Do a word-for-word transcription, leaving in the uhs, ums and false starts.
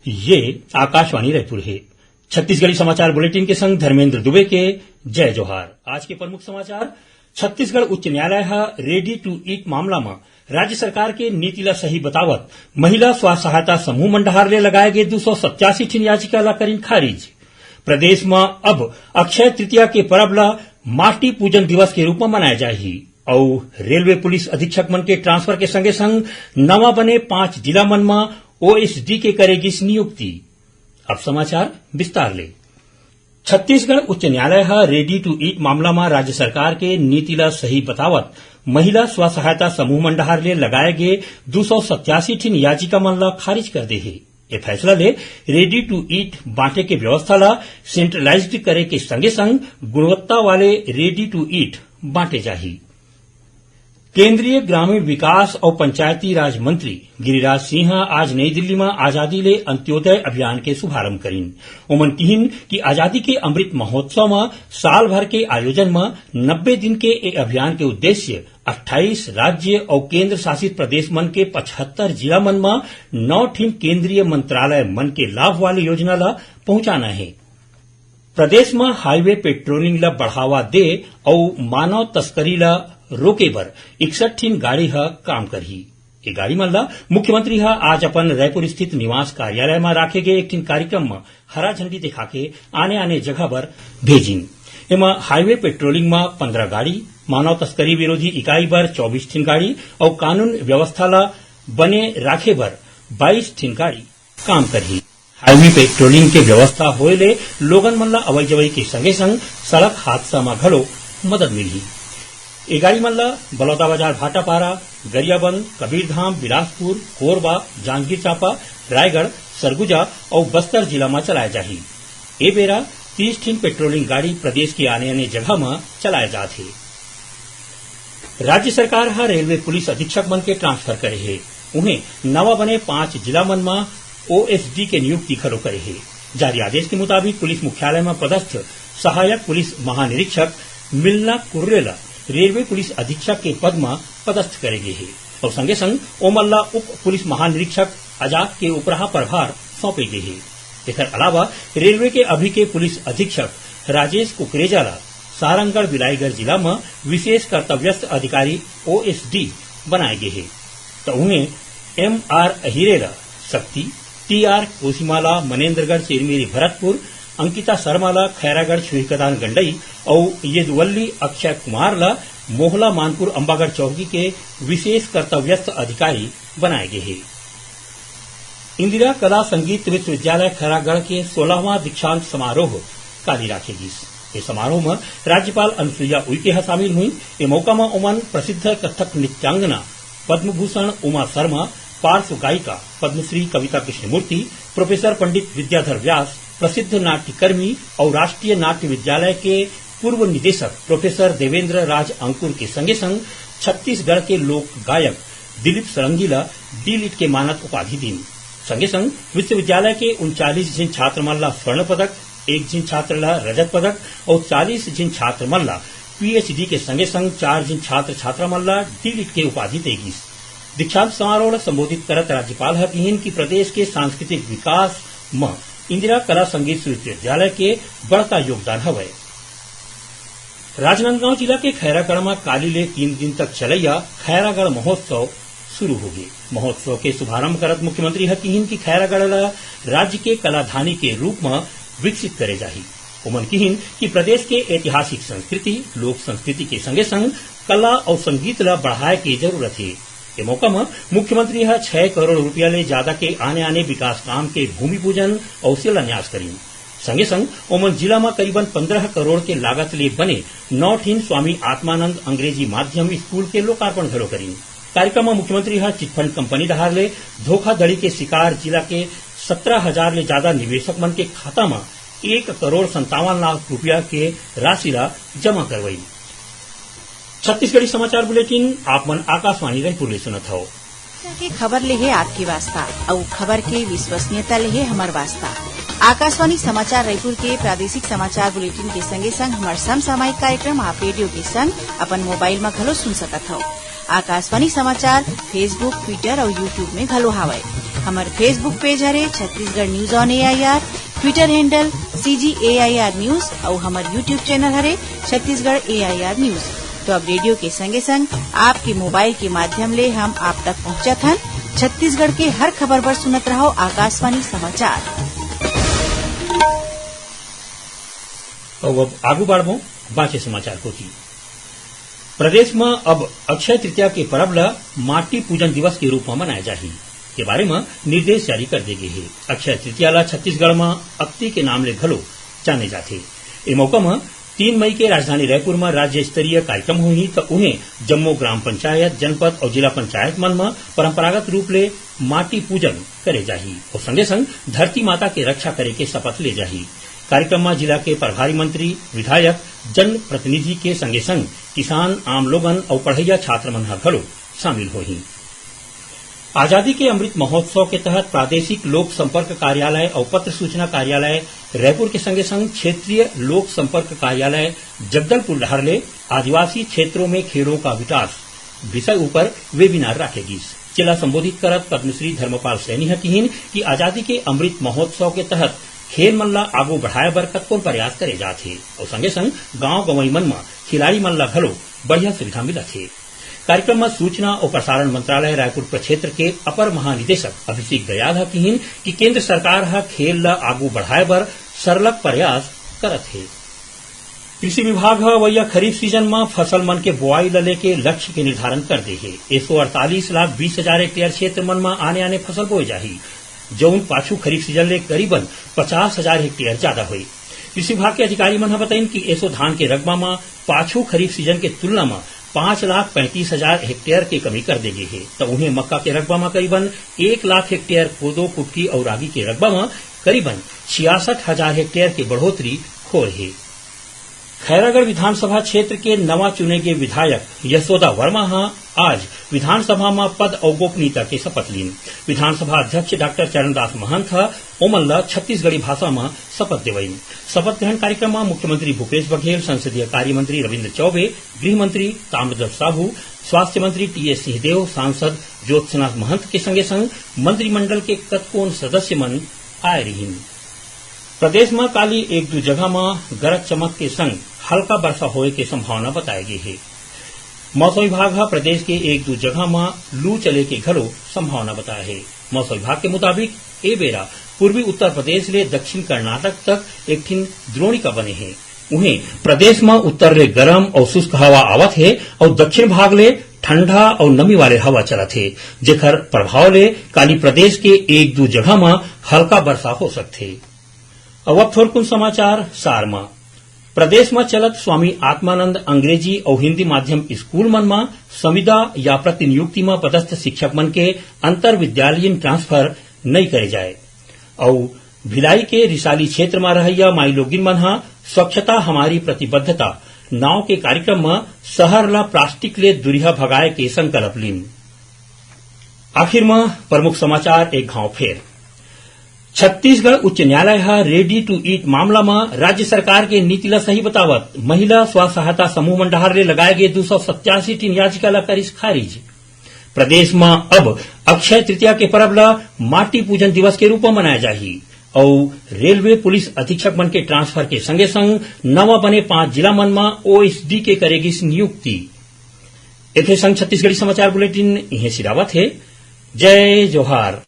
ये आकाशवाणी रायपुर हे। छत्तीसगढ़ी समाचार बुलेटिन के संग धर्मेंद्र दुबे के जय जोहार। आज के प्रमुख समाचार। छत्तीसगढ़ उच्च न्यायालय ह ready to eat मामला म राज्य सरकार के नीति ला सही बतावत महिला स्व सहायता समूह मन डहार ले लगाए गे दू सौ सत्यासी ठिन याचिका ला करिन खारिज। प्रदेश म अब अक्षय तृतीया के परब ला माटी पूजन दिवस के रूप म मनाए जाही। अउ रेलवे पुलिस अधीक्षक मन के ट्रांसफर के संगे संग नवा बने पांच जिला मन म ओएसडी के करे गिस नियुक्ति। अब समाचार विस्तार ले। छत्तीसगढ़ उच्च न्यायालय ह ready to eat मामला म राज्य सरकार के नीति ला सही बतावत महिला स्व सहायता समूह मन डहार ले लगाए गे दू सौ सत्यासी ठिन याचिका मन ला खारिज कर दे हे। ए फैसला ले ready to eat बांटे के व्यवस्था ला सेंट्रलाइज्ड करे के संगे संग गुणवत्ता वाले ready to eat बांटे जाही। केंद्रीय ग्रामीण विकास अउ पंचायती राज मंत्री गिरिराज सिंह ह आज नई दिल्ली म आजादी ले अंत्योदय अभियान के शुभारंभ करिन। ओमन किहिन कि आजादी के अमृत महोत्सव म साल भर के आयोजन म नब्बे दिन के ए अभियान के उद्देश्य अट्ठाईस राज्य अउ केंद्र शासित प्रदेश मन के पचहत्तर जिला मन म नौ ठिन केंद्रीय मंत्रालय मन के लाभ वाले योजना ला पहुंचाना हे। प्रदेश म हाईवे पेट्रोलिंग ल बढ़ावा दे अउ मानव तस्करी ल रोके बर इकसठ ठिन गाड़ी ह काम करही। ये गाड़ी मन ल मुख्यमंत्री ह आज अपन रायपुर स्थित निवास कार्यालय म राखे गे एक ठिन कार्यक्रम म हरा झंडी दिखा के आने-आने जगह बर भेजिन। एमा हाईवे पेट्रोलिंग म पंद्रह गाड़ी, मानव तस्करी विरोधी इकाई बर चौबीस ठिन गाड़ी अउ कानून व्यवस्था ल बने राखे बर बाईस ठिन गाड़ी काम करही। हाईवे पेट्रोलिंग के व्यवस्था होए ले लोगन मन ल अवई जवई के संगे संग सड़क हादसा म घलो मदद मिलही। ए गाड़ी मन ल बलौदाबाजार भाटापारा, गरियाबंद, कबीरधाम, बिलासपुर, कोरबा, जांजगीर चांपा, रायगढ़, सरगुजा अउ बस्तर जिला म चलाए जाही। ए बेरा तीस ठिन पेट्रोलिंग गाड़ी प्रदेश के आने-आने जगह म चलाए जात हे। राज्य सरकार ह रेलवे पुलिस अधीक्षक मन के ट्रांसफर करे हे। उहें, नवा बने पांच जिला मन म ओएसडी के नियुक्ति घलो करे हे। जारी आदेश के मुताबिक, पुलिस मुख्यालय म पदस्थ सहायक पुलिस महानिरीक्षक मिलना कुर्रे ल रेलवे पुलिस अधीक्षक के पद म पदस्थ करे गे हे अउ संगे संग ओमन ल उप पुलिस महानिरीक्षक अजाक के उपराहा प्रभार सौंपे गे हे। एखर अलावा रेलवे के अभी के पुलिस अधीक्षक राजेश कुकरेजा ल सारंगढ़ बिलाईगढ़ जिला म विशेष कर्तव्यस्थ अधिकारी ओएसडी बनाए गे हे। त उहें एमआर अहिरे ल सक्ती, टीआर कोसीमा ल मनेन्द्रगढ़ चेरमीरी भरतपुर, अंकिता शर्मा ल खैरागढ़ छुईकदान गंडई अउ येदवल्ली अक्षय कुमार ल मोहला मानपुर अंबागढ़ चौकी के विशेष कर्तव्यस्थ अधिकारी बनाए गे हे। इंदिरा कला संगीत विश्वविद्यालय खैरागढ़ के सोलहवां दीक्षांत समारोह काली राखे गिस। ए समारोह म राज्यपाल अनुसुईया उइके ह शामिल हुई। ए मौका म ओमन प्रसिद्ध कथक नृत्यांगना पद्मभूषण उमा शर्मा, पार्श्व गायिका पद्मश्री कविता कृष्णमूर्ति, प्रोफेसर पंडित विद्याधर व्यास, प्रसिद्ध नाट्यकर्मी अउ राष्ट्रीय नाट्य विद्यालय के पूर्व निदेशक प्रोफेसर देवेंद्र राज अंकुर के संगे संग छत्तीसगढ़ के लोक गायक दिलीप सरंगी ल डीलिट के मानद उपाधि दीन। संगे संग विश्वविद्यालय के उनचालीस झिन छात्र मन ल स्वर्ण पदक, एक झिन छात्र ल रजत पदक अउ चालीस झिन छात्र मन ल पीएचडी के संगे संग चार झिन छात्र छात्रा मन ल डीलिट के उपाधि दे गिस। दीक्षांत समारोह ल संबोधित करत राज्यपाल ह किहिन कि प्रदेश के सांस्कृतिक विकास म इंदिरा कला संगीत विश्वविद्यालय के बड़का योगदान हवय। राजनांदगांव जिला के खैरागढ़ म काली ले तीन दिन तक चलइया खैरागढ़ महोत्सव शुरू होगे। महोत्सव के शुभारंभ करत मुख्यमंत्री ह किहिन कि खैरागढ़ ल राज्य के कलाधानी के रूप म विकसित करे जाही। ओमन किहिन कि प्रदेश के ऐतिहासिक संस्कृति, लोक संस्कृति के संगे संग कला अउ संगीत ल बढ़ाए के जरूरत हे। ए मौका म मुख्यमंत्री ह छह करोड़ रुपया ले जादा के आने-आने विकास काम के भूमि पूजन अउ शिलान्यास करिन। संगे संग ओमन जिला म करीबन पंद्रह करोड़ के लागत ले बने नौ ठिन स्वामी आत्मानंद अंग्रेजी माध्यम स्कूल के लोकार्पण घलो करिन। कार्यक्रम म मुख्यमंत्री ह चिटफंड कंपनी डहार ले धोखाधड़ी के शिकार जिला के सत्रह हजार ले जादा निवेशक मन के खाता म एक करोड़ संतावन लाख रुपया के राशि ला जमा करवई। छत्तीसगढ़ी समाचार बुलेटिन आप मन आकाशवाणी रायपुर ले सुनत हव। के खबर ले हे आपके वास्ता, अउ खबर के विश्वसनीयता ले हे हमर वास्ता। आकाशवाणी समाचार रायपुर के प्रादेशिक समाचार बुलेटिन के संगे संग हमर समसामयिक कार्यक्रम आप रेडियो के संग अपन मोबाइल म घलो सुन सकत हव। आकाशवाणी समाचार Facebook, Twitter अउ YouTube में घलो हावय। हमर Facebook page हरे Chhattisgarh news on A I R, Twitter handle C G A I R news अउ हमर YouTube channel हरे Chhattisgarh A I R news। तो अब रेडियो के संगे संग आपके मोबाइल के माध्यम ले हम आप तक पहुंचत हन। छत्तीसगढ़ के हर खबर बर सुनत रहव आकाशवाणी समाचार। अउ अब आगू बढ़बो बांचे समाचार कोति। प्रदेश म अब अक्षय तृतीया के परब ल माटी पूजन दिवस के रूप म मनाए जाही। के बारे म निर्देश जारी कर दे गे हे। अक्षय तृतीया ल छत्तीसगढ़ म अक्ति के नाम ले घलो जाने जाथे। ए मौका म तीन मई के राजधानी रायपुर म राज्य स्तरीय कार्यक्रम होही, त उहें जम्मो ग्राम पंचायत, जनपद अउ जिला पंचायत मन म परंपरागत रूप ले माटी पूजन करे जाही अउ संगे संग धरती माता के रक्षा करे के शपथ ले जाही। कार्यक्रम म जिला के प्रभारी मंत्री, विधायक, जनप्रतिनिधि के संगे संग किसान, आम लोगन अउ पढ़इया छात्र मन ह घलो शामिल होही। आजादी के अमृत महोत्सव के तहत प्रादेशिक लोक संपर्क कार्यालय अउ पत्र सूचना कार्यालय रायपुर के संगे संग क्षेत्रीय लोक संपर्क कार्यालय जगदलपुर डहार ले आदिवासी क्षेत्रों में खेलों का विकास विषय ऊपर वेबिनार राखे गिस। जेला संबोधित करत पद्मश्री धर्मपाल सैनी ह किहिन कि आजादी के अमृत महोत्सव के तहत खेल मन ला आगू बढ़ाए बर कतकोन प्रयास करे जात हे अउ संगे संग गांव गंवई मन म खिलाड़ी मन ला घलो बढ़िया सुविधा मिलत हे। कार्यक्रम म सूचना अउ प्रसारण मंत्रालय रायपुर प्रक्षेत्र के अपर महानिदेशक अभिषेक दयाल ह किहिन कि केंद्र सरकार ह खेल ल आगू बढ़ाए बर सरलग प्रयास करत हे। कृषि विभाग ह अवइया खरीफ सीजन म फसल मन के बोआई ल लेके लक्ष्य के निर्धारण कर दे हे। एसो अड़तालीस लाख बीस हजार हेक्टेयर क्षेत्र मन म आने-आने फसल बोए जाही, जउन पाछू खरीफ सीजन ले करीबन पचास हजार हेक्टेयर जादा होही। कृषि विभाग के अधिकारी मन ह बताइन कि एसो धान के रकबा म पाछू खरीफ सीजन के तुलना म पाँच लाख पैंतीस हजार हेक्टेयर के कमी कर दे गे हे, त उहें मक्का के रकबा म करीबन एक लाख हेक्टेयर, कोदो, कुटकी अउ रागी के रकबा म करीबन छियासठ हजार हेक्टेयर के बढ़ोतरी होए हे। खैरागढ़ विधानसभा क्षेत्र के नवा चुने गे विधायक यशोदा वर्मा ह आज विधानसभा म पद अउ गोपनीयता के शपथ लीन। विधानसभा अध्यक्ष डॉक्टर चरणदास महंत ह ओमन ल छत्तीसगढ़ी भाषा म शपथ देवइन। शपथ ग्रहण कार्यक्रम म मुख्यमंत्री भूपेश बघेल, संसदीय कार्य मंत्री रविंद्र चौबे, गृह मंत्री ताम्रध्वज साहू, स्वास्थ्य मंत्री टीएस सिंहदेव, सांसद ज्योत्सना महंत के संगे संग मंत्रिमंडल के कतकोन सदस्य मन आए रिहिन। प्रदेश म काली एक दू जगह म गरज चमक के संग हल्का बरसा होए के संभावना बताए गे हे। मौसम विभाग ह प्रदेश के एक दू जगह म लू चले के घलो संभावना बताए हे। मौसम विभाग के मुताबिक ए बेरा पूर्वी उत्तर प्रदेश ले दक्षिण कर्नाटक तक एक ठिन द्रोणिका बने हे। उहें, प्रदेश म उत्तर ले गरम अउ शुष्क हवा आवत हे अउ दक्षिण भाग ले ठंडा अउ नमी वाले हवा चलत हे, जेकर प्रभाव ले काली प्रदेश के एक दू जगह म हल्का बरसा हो सकथे। अउ अब थोरकुन समाचार सार म। प्रदेश म चलत स्वामी आत्मानंद अंग्रेजी अउ हिंदी माध्यम स्कूल मन म संविदा या प्रतिनियुक्ति म पदस्थ शिक्षक मन के अंतर विद्यालयीन ट्रांसफर नइ करे जाए। अउ भिलाई के रिसाली क्षेत्र म रहइया माईलोगिन मन ह स्वच्छता हमारी प्रतिबद्धता नांव के कार्यक्रम म शहर ल प्लास्टिक ले दुरिहा भगाए के संकल्प लीन। आखिर म प्रमुख समाचार एक घांव फेर। छत्तीसगढ़ उच्च न्यायालय ह ready to eat मामला म राज्य सरकार के नीति ल सही बतावत महिला स्व सहायता समूह मन डहार ले लगाए गे दू सौ सत्यासी टीन याचिका ल करिस खारिज। प्रदेश म अब अक्षय तृतीया के परब ल माटी पूजन दिवस के रूप म मनाए जाही अउ रेलवे पुलिस अधीक्षक मन के ट्रांसफर के संगे संग नवा बने पांच जिला मन म ओएसडी के करे गिस नियुक्ति। एथे संग छत्तीसगढ़ी समाचार बुलेटिन इहें सिरावत हे। जय जोहार।